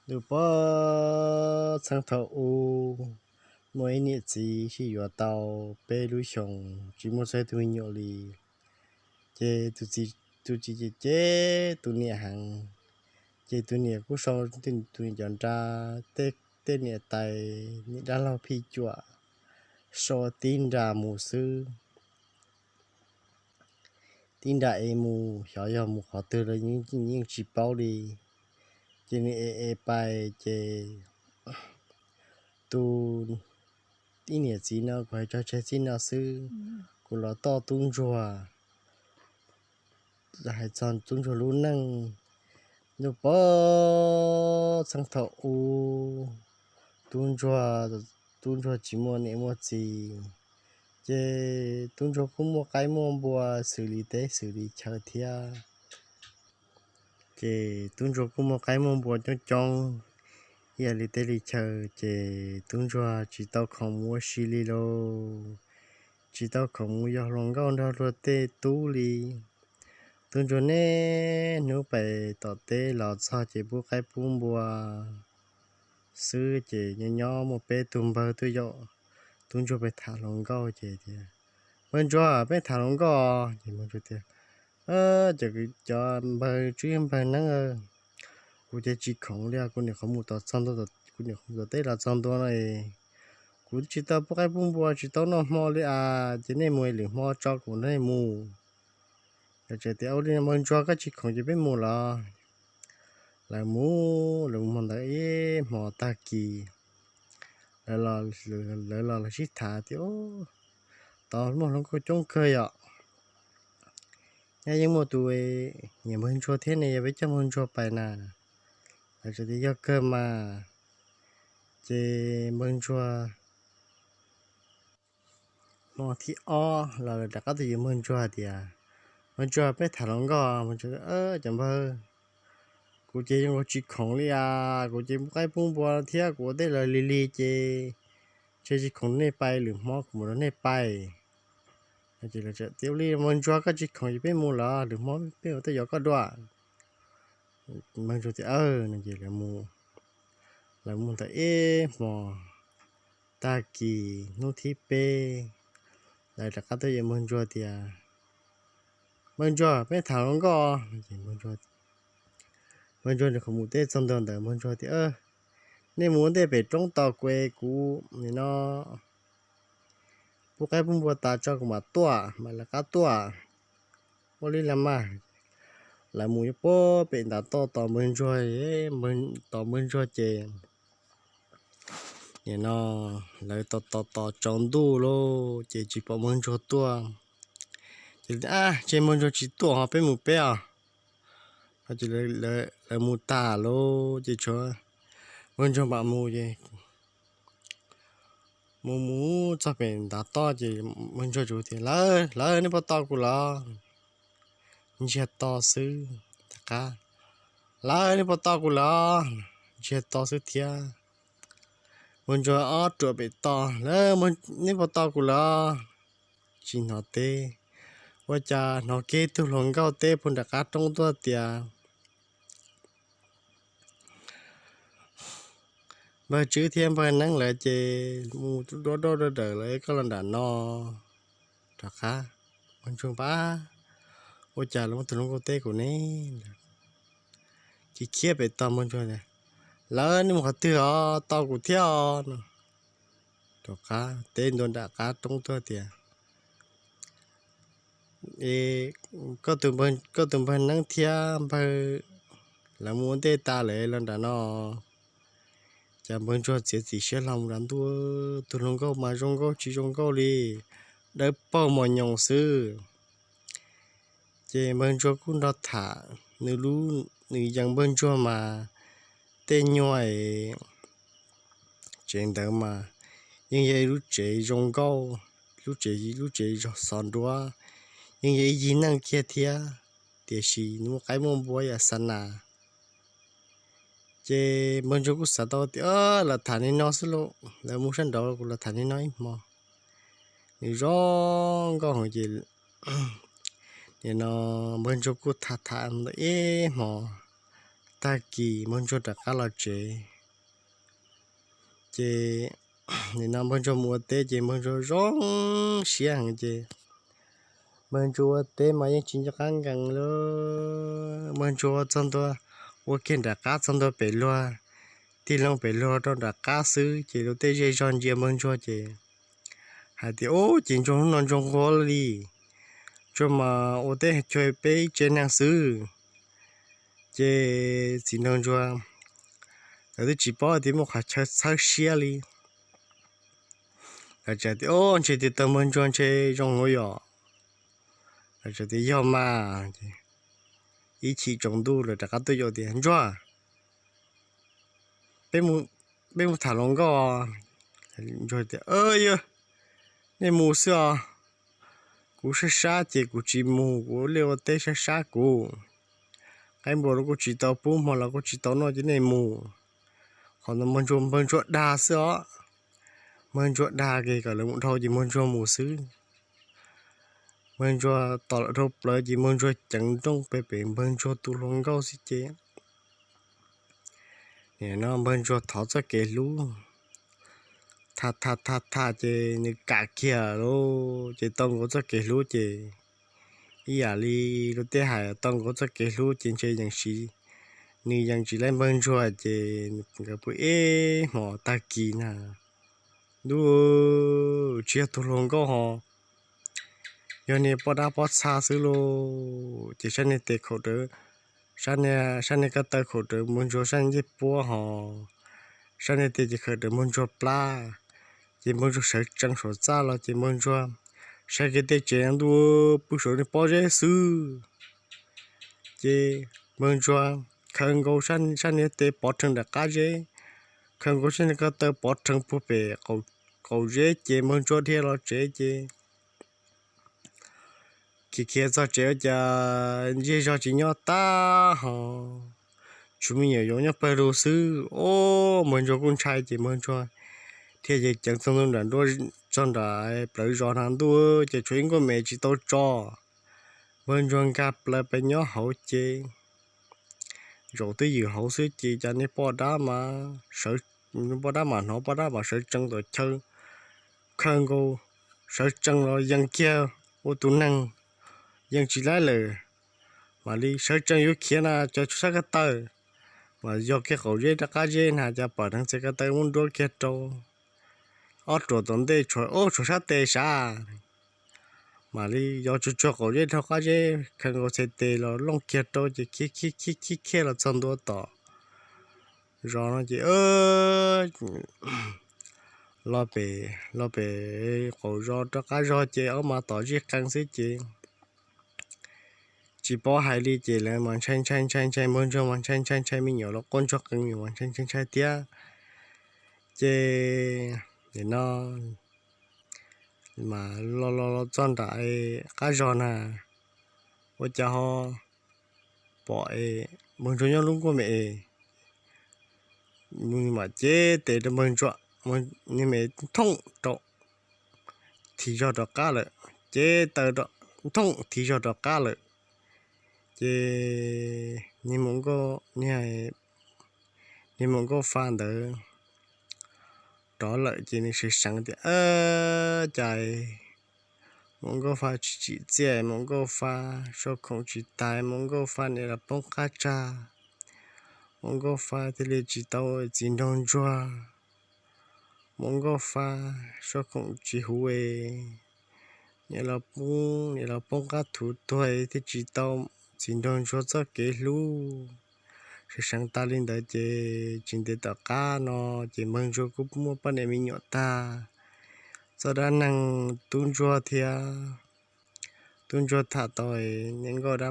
Ntuj pov txheej thaum ub, muaj ib niam txiv sib yuav tau peb lub xyoos tsis muaj txog ib tug me nyuam li. Ces tus txiv, tus txiv ces cem tus niam heev, ces tus niam kuj sau tus niam cov nra, tej niam tais, niam dab laug phij cuam, sau tib nra mus xwb. Tib nra es mus, xyov yog mus qhov twg los yeej tsis paub li. Ces nws es es pais ces tus, ib niam txiv no kuv hais tso tseg txij no xwb, kuv los toj tub ntsuag, hais txog tub ntsuag lub neej. Ntuj pov txheej thaum ub, tub ntsuag, tub ntsuag tsis muaj niam muaj txiv, ces tub ntsuag kuj muaj qaib muaj npua xws li teb xws li chaw thiab. Ces tub ntsuag kuj muaj qaib muaj npua coob coob ib yam li teb li chaw, ces tub ntsuag tsis tau khoom mus ua si li lauj, tsis tau khoom mus yos hluas nkauj nrog luag tej tub li. Tub ntsuag niaj hnub pais tom teb los txog ces pub qaib pub npua xwb, ces nyob nyob muaj peb tug npawg tuaj yaum tub ntsuag pais tham hluas nkauj ces tias, Npawg ntsuag, peb tham hluas nkauj. Ces npawg ntsuag tias, Cov npawg tswb npawg neeb, kuv ces tsis khoom li, kuv niam qhuav mus tom txog ntua, kuv niam qhuav mus tom teb los txog ntua no, kuv tsis tau pub qaib pub npua, tsis tau noj hmo li as, ces nej mus, lwm hmo tso kuv nrog nej mus. Lawv txawm tias, Ua li npawg ntsuag, koj tsis khoom ces peb mus los. Lawv mus, lawv mus hmo ntawd ib hmo tag kis, lawv los lawv sib tham tias, Tod muaj hluas nkauj coob kawg yom, nyob yeej muaj tus niam npawg ntsuag thiab ne, yog peb coj npawg ntsuag pais na. Lawv txawm tias, Yog kawg mas. Ces npawg ntsuag, hmo thib ob los lawv rov qab tuaj yaum npawg ntsuag tias, Npawg ntsuag, peb tham hluas nkauj. Cov npawg, kuv ces yeej ua tsis khoom li as, kuv ces pub qaib pub npua thiab kuv ua tej los lig lig ces ntshe tsis khoom nej pais, lwm hmo kuv mam nrog nej pais. Ces lawv tias, Ua li npawg ntsuag, koj tsis khoom ces peb mus los, lwm hmo peb ua tej yos koj dua. Npawg ntsuag tias, Aws, no ces lawv mus ntawd ib hmo tag kis hnub thib peb, lawv rov qab tuaj yaum npawg ntsuag tias, Npawg ntsuag, peb tham hluas nkauj. Npawg ntsuag nws qhuav mus teb txog ntua ntawd, npawg ntsuag tias, Nej mus ua ntej pem roob tos kuv es kuv nim no pub qaib pub npua tas tso kuv mam tuaj, mam lawv qab tuaj. Ua li los mas. Lawv mus puag pem ntav toj tos npawg ntsuag, tos npawg ntsuag ces nim no lawv tos tos tos tsaus ntuj lauj ces tsis pom npawg ntsuag tuaj. Ces, Ab, ntshe npawg ntsuag tsis tuaj ho peb mus peb os. Ces lawv mus tag lauj ces tshuav npawg ntsuag mam mus ces mus mus txog pem ntav toj ces npawg ntsuag tsuas tias, Lawv, lawv, nej puas tos kuv los? Ntsiag to xwb. Tom qab, Lawv, nej puas tos kuv los? Ntsiag to xwb thiab. Npawg ntsuag ob ruam pem toj, Lawv, nej puas tos kuv los? Tsis hnov teb. Ua cas hnov kiag ib tug hluas nkauj teb puag nram qab roob tuaj tias, Npawg Tswb thiab npawg Neeb lawv ces mus duab duab dawm lawm, koj los nram no. Rov qab, npawg ntsuag pab, Ua cas los muaj tus hluas nkauj teb kuv ne? Khiav khiav pem tos npawg ntsuag tias, Lawv, nej mus qhov twg os, tos kuv thiab os no. Rov qab teb ntua nram qab roob tuaj tias, Koj tus npawg Neeb thiab npawg, lawv mus ua ntej tas lawm, los nram no. Cas npawg ntsuag txiav txim siab hlo mus nram ntuj, tus hluas nkauj mas zoo nkauj tsis zoo nkauj li, dawb paug mos nyoos xwb. Ces npawg ntsuag kuj nrog tham, nws lub, nws yees npawg ntsuag mas tej nyuag tsev ntawd mas yeej yog ib lub tsev zoo nkauj, lub tsev, lub tsev xov nruab, yeej yog ib yig neej kiag thiab, tiam sis nws muaj qaib muaj npua yam xa nas. Ces npawg ntsuag kuj xav tau tias, Los tham li no xwb lauj, lawv mus sab nraud, kuv los tham li no ib hmo. Nws zoo nkauj heev ces nim no npawg ntsuag kuj tham tham ntawd ib hmo Tag kis npawg ntsuag rov qab los tsev, ces nim no npawg ntsuag mus ua teb ces npawg ntsuag zoo siab heev ces npawg ntsuag ua teb mas yeej tsis nco qab nkees li. Npawg ntsuag ua txog ntua, ua kiag nram qab txog ntua pem luag, tig loo pem luag rau nram qab xwb ces luag tej zej zog ntsia npawg ntsuag ces hais tias, Ub, ces ntsuag hnub no ntsuag nquag li, ntsuag mas ua teb cuag peb ib tsev neeg xwb. Ces txiv nraug ntsuag lawv twb tsis paub tias muaj qhov chaw txhawb siab li. Lawv txawm tias, Ub, ntshe tis taw npawg ntsuag ntshe zoo hauv yom. Lawv txawm tias, Yog mas. Ib chim tsaus ntuj lawv rov qab tuaj yaum tias, Ntsuag, peb mus tham hluas nkauj. Ntsuag tias, Yog, nej mus xwb os, kuv sab sab ces kuv tsis mus, kuv liaj ua teb sab sab kuv. Qaib npua los kuj tsis tau pub, hmo los kuj tsis tau noj ces nej mus. Qhov no npawg ntsuag, npawg ntsuag dag xwb os. Npawg ntsuag dag kiag kom lawv mus dhau ces npawg ntsuag mus xwb. Npawg ntsuag tos lawv dhau plaws ces npawg ntsuag ceev nrooj pem pem npawg ntsuag tus hluas nkauj xwb ces nim no npawg ntsuag thov txoj kev hlub, tham tham tham tham ces nws kam kiag lauj, ces tau nkaus txoj kev hlub ces ib yam li luag tej hais, tau nkaus txoj kev hlub ces ntshe yeej siv, nws yeej tsis laib npawg ntsuag ces nkawd pw ib hmos tag kis na, ntuj, tsis yog tus hluas nkauj ho, yog niag poj dab pob txha xwb lauj. Ces sab niag tes khaum rawv, sab niag ko taw khaum rawv npawg ntsuag sab niag ncej puab ho, sab niag tes ces khaum rawv npawg ntsuag plab. Ces npawg ntsuag sawv tsees saum txaj los ces npawg ntsuag saib kiag tej tsev, ntuj, pw saum niag pob zeb xwb. Ces npawg ntsuag khaws nkaus sab niag tes pov rhees nram qab zeb, khaws nkaus sab niag ko taw pov rhees puag pem qaum zeb ces npawg ntsuag dhia los tsev ces khiav khiav txog tsev ua cas zej zog tsis nyob tag ho, tshuav me nyuam yaus nyob pawg lug xwb. Ob, npawg ntsuag kuj ntshai ces npawg ntsuag dhia ceev ceev txog ntua nram nruab, txog nram plawv zos na, ntuj, ces tshuav ib nkuaj me tsis tau tso. Npawg ntsuag nkag plaws pes nyob hauv ces zaum twj ywm hauv xwb ces cas niag poj dab mas, poj dab mas hnov, poj dab mas sawv tsees tom chaw, khaws nkaus, sawv tsees los yees kiag ua tus neeg, yees tsis laib lawm. Mam li sawv tsees yuav khiav na, cas tshuav sab ko taw, mas yog kiag qaum zeb rov qab zeb na, cas pom neev txiav ko taw muab nruab kiag rau, ob ruam tom ntej tshuav, ob, tshuav sab tes sav. Mam li yog tsuag tsuag qaum zeb rau qab zeb, khaws nkaus txhais tes los looj kiag rau ces khiav khiav khiav khiav los txog ntua tom zos no ces los pem, los pem qaum zos rov qab zog ces ob mas tom zij qees xwb ces tsis paub hais li ces lawv mas ntshai ntshai ntshai ntshai, npawg ntsuag mas ntshai ntshai ntshai, me nyuam los quaj ntsuag qees, me nyuam mas ntshai ntshai ntshai thiab. Ces nim no mas los los los txog nram qab zog na, ua cas ho pom npawg ntsuag nyob lub nkuaj me es, mam cev tes rau npawg ntsuag, niag me thooj rau, thim zog rov qab lawm, cev taw rau, thooj thim zog rov qab lawm. Ces niag, niag muam nkauj fa ntawd rov lawm ces nws seev seev tias, cas muam nkauj fa tsis tsim txiaj, muam nkauj fa sau khoom tsis tas, muam nkauj fa niam los poob qab tsag, muam nkauj fa thiaj li tsis tau txiv nraug ntsuag, muam nkauj fa sau khoom tsis huv es niam los poob, niam los poob qab thuv tuag thiaj tsis tau txiv nraug ntsuag txoj kev hlub. Seev seev tas li ntawd ces tsis ntev tom qab no ces npawg ntsuag kuj muaj poj niam me nyuam tag. Txoj dab neeg tub ntsuag thiab tub ntsuag tham tau niam nkauj dab